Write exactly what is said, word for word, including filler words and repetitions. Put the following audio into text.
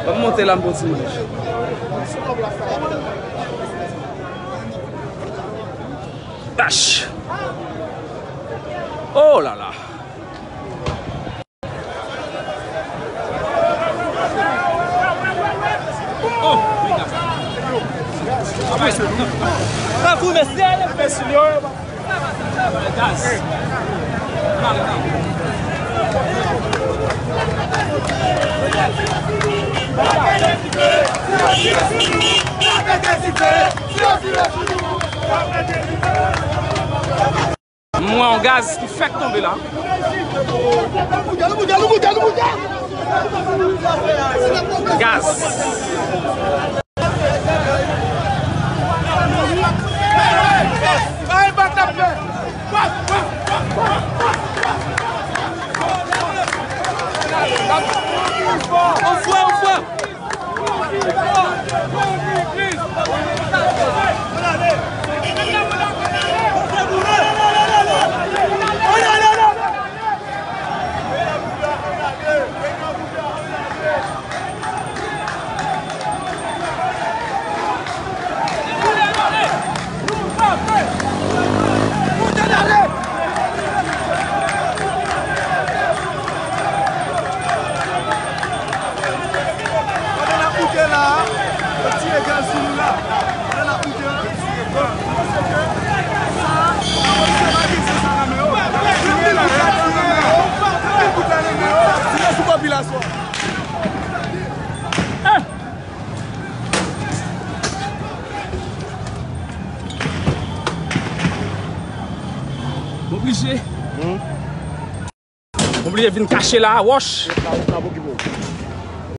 Ban m monte la, m pran ti manje. Ach! Oh la la! Oh, wi, gaz. Tankou mesye, mesye yo. Gaz. M wè yon gaz ki fèk tonbe la. Gaz. Anfwe, anfwe. Pandan n ap moute la, yo tire gaz sou nou la. Pandan n ap moute la, yo tire gaz. Sa, lapolis yo pa gen zam nan men yo. Yo tire la, yo tire la. Yo tire sou popilasyon. M oblije. M oblije vin kache la, wòch.